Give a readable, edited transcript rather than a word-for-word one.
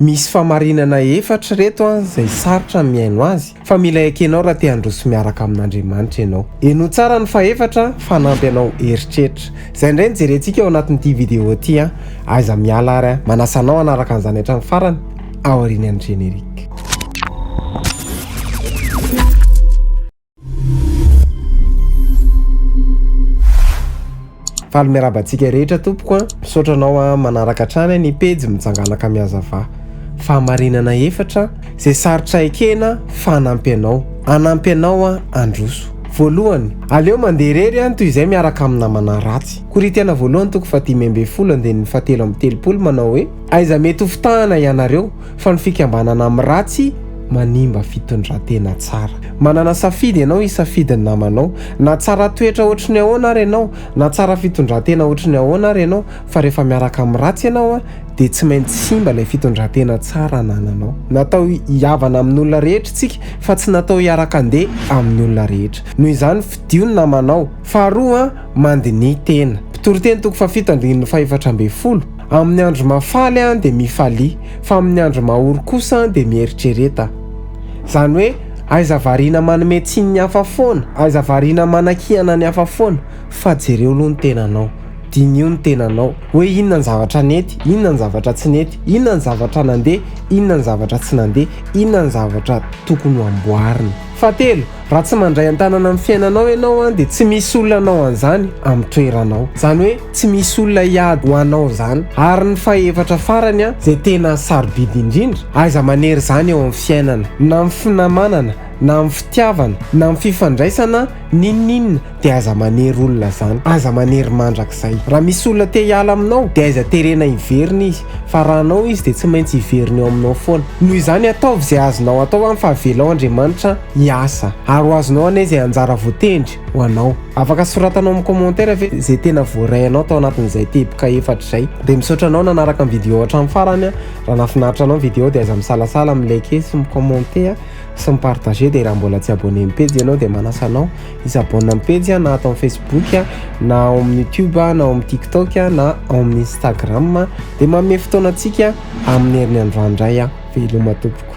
Misy famarinana efatra ireto an izay sarotra ny mihaino azy fa mila ekenao raha te handroso miaraka amin'Andriamanitra ianao. Henoy tsara ny fahefatra fa hanampy anao eritreritra. Izay indray no jerentsika ao anatin'ity vidéo ity an. Aiza miala ary an. Manasa anao hanaraka an'izany hatramin'ny farany aorian'ny générique. Faly miarahaba antsika rehetra tompoko a. Misaotra anao a manaraka hatrany ny pejy Mitsanganaka Mihazava. Fahamarinana efatra izay sarotra ekena fa hanampy anao. Hanampy anao a handroso. Voalohany, aleo mandeha irery a toy izay miaraka amin'ny namana ratsy. Korintiana voalohany toko faha-15 andininy faha-33 manao hoe, Aiza mety ho fitahana ianareo fa ny fikambanana amin'ny ratsy manimba fitondran-tena tsara. Manana safidy ianao hisafidy ny namanao. Na tsara toetra ohatry ny ahoana ary ianao, na tsara fitondran-tena ohatry ny ahoana ary ianao, fa rehefa miaraka amin'ny ratsy ianao dia tsy maintsy simba ilay fitondran-tena tsara anananao. Natao hihavana amin'olona rehetra isika fa tsy natao hiaraka-handeha amin'ny olona rehetra. Noho izany fidio ny namanao. Faharoa, mandiniha tena. Mpitoriteny toko fahafito andininy faha-14. Amin'ny andro mahafaly dia mifalia, fa amin'ny andro mahory kosa dia mieritrereta. Izany hoe, aiza variana manome tsiny ny hafa foana, aiza variana manakihana ny hafa foana, fa jereo aloha ny tenanao, diniho ny tenanao, hoe inona ny zavatra nety, inona ny zavatra tsy nety, inona ny zavatra nandeha, inona ny zavatra tsy nandeha, inona ny zavatra tokony ho amboarina. Fahatelo, Raha tsy mandray an-tanana amin'ny fiainanao ianao dia tsy misy olona hanao an'izany amin'ny toeranao. Izany hoe tsy misy olona hiady ho anao izany. Ary ny fahefatra farany izay tena sarobidy indrindra, aiza manery izany eo amin'ny fiainana. Na amin'ny finamanana, na amin'ny fitiavana, na amin'ny fifandraisana, n'inon'inona dia aza manery olona izany. Aza manery mandrakizay. Raha misy olona te hiala aminao dia aiza terena hiverina izy. Fa raha anao izy dia tsy maintsy hiverina eo aminao foana. Noho izany ataovy izay azonao atao fa avelao Andriamanitra hiasa. Ary ho azonao anie izay anjara voatendry ho anao. Afaka soratanao amin'ny commentaire ve izay tena voaray anao tao anatin'izay teboka efatra izay. Dia misaotra anao nanaraka ny vidéo hatramin'ny farany a. Raha nahafinaritra anao ny vidéo dia aza misalasala mi-liker sy mi-commenter sy mi-partager dia raha mbola tsy abonné amin'ny pejy ianao dia manasa anao hi-s'abonne amin'ny pejy na ato amin'ny Facebook na ao amin'ny YouTube na ao amin'ny TikTok na ao amin'ny Instagram dia manome fotoana antsika amin'ny herin'ny androany indray aho. Veloma tompoko.